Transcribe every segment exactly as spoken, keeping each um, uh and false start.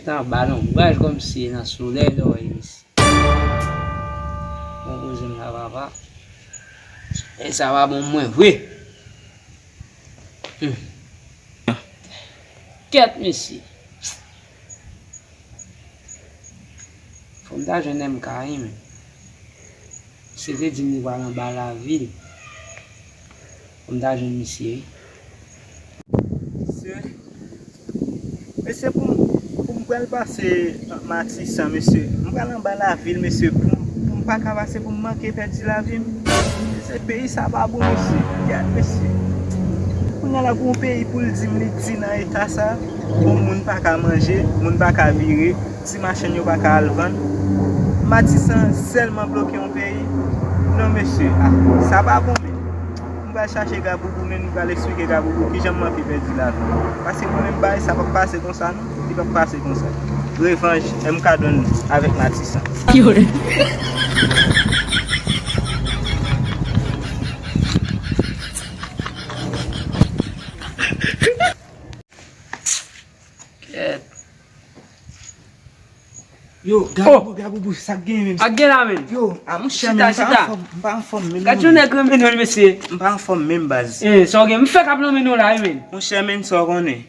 Tan ba lonbraj kòmsi nan solèy lè w ye isi. Bon, poze m la, papa. E sa va bon mwen vre. Hmm. Kèt, mesye. Fò m ta jwenn M K wi, men. Misye te di m li pral anba lavil. Fò m ta jwenn misye, wi. Mesye, mesye, pou m, pou m pral pase Matisan, mesye, m pral anba lavil, mesye, pou m, pou m pa ka pase, pou m manke pèdi lavi m. Mesye, peyi sa pa bon, mesye. Gad, mesye. Kounye a la, pou yon peyi, pou l di m li di nan eta sa, bon, moun pa ka manje, moun pa ka vire, ti machann yo pa ka al vann. Matisan sèlman bloke yon peyi. Non, mesye, ah, sa pa bon, men. M pral chache Gaboubou, men m pral eksplike Gaboubou kijan m manke pèdi lavi m. Paske mwen menm bagay sa p ap pase konsa, non. Li p ap pase konsa. Revanj, M K Don avèk Matisan. Yo. Kèt. Yo, Gaboubou, Gaboubou, sa k gen menm? Sa k gen la, menm? Yo, a monchè, chita, menm, m pa chita. Anfòm, m pa anfòm menm. Gad yon nèg renmen nou, mesye. M pa anfòm menm, baz. Eh, sa w gen? M fèk ap nonmen nou la, wi, menm. Monchè, menm, sa w konnen?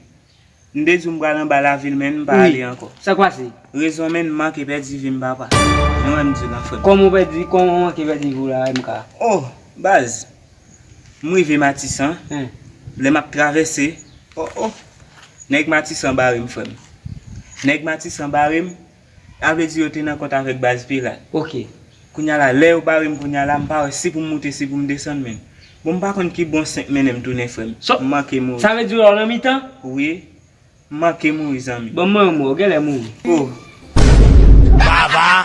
M te di w m pral anba lavil, menm, m pa ale ankò. Sa k pase? Rezon, menm, m manke pèdi vi m, papa. Jan w wè m di w lan, frè m. Kòman w pèdi, kòman w manke pèdi vi w la, M K? Oh, baz. M rive Matisan. Hmm. Lè m ap travèse, oh, oh. Nèg Matisan bare m, frè m. Nèg Matisan bare m, sa vle di yo te nan kont avèk baz Pilat. Ok. Kounye a la, lè yo bare m kounye a la, m pa wè si pou m moute, si pou m desann, menm. Bon, m pa konn ki bò senk mennen m tounen, frè m. So, m manke mouri. Sa vle di w nan mitan? Wi. M manke mouri, zanmi. Bon, mwen, mwen, w genlè mouri. Oh. Baba,